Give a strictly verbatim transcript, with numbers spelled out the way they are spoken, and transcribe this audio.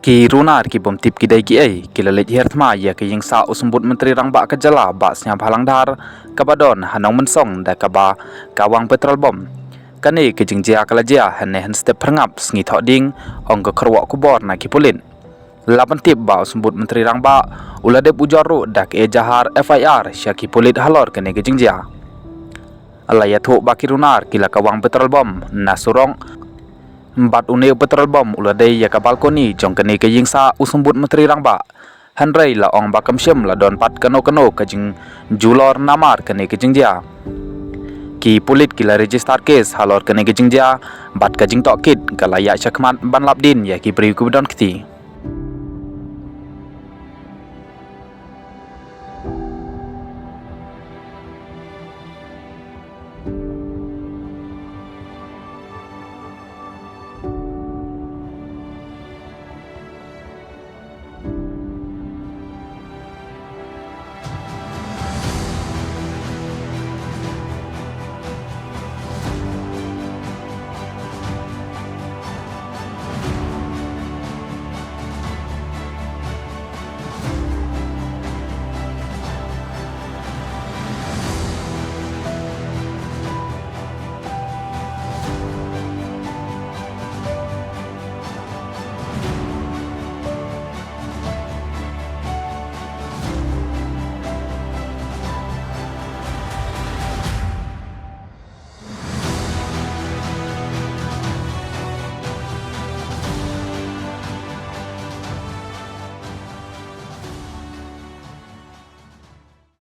Ki runar ki bym tip ki dei kiei ki la leit hiar thma ïa ka ïing sah u Symbud Myntri Rangbah ka jylla Bah Sniawbhalang Dhar, kaba don ha Nongmynsong da kaba Kawang Petrol Bomb. Kane ka jingjia ka la jia hynne hynstep phyrngap sngi Thohdieng, ong ka kyrwoh khubor na ki pulit. La pyntip ba u Symbud Myntri Rangbah u la dep ujor ruh da ka ejahar F I R sha ki pulit halor kane ka jingjia. La ïathuh ba ki runar ki la kawang petrol bomb na surok, bad une u petrol bomb u la dei ïa ka balcony jong kane ka ïing sah u Symbud Myntri Rangbah. Hynrei la ong ba kam shym la don pat kano kano ka jingjulor namar kane ka jingjia. Ki pulit ki la register case halor kane ka jingjia, bad ka jingtohkit ka la ïaid shakhmat ban lap dien ïa ki briew kiba don kti.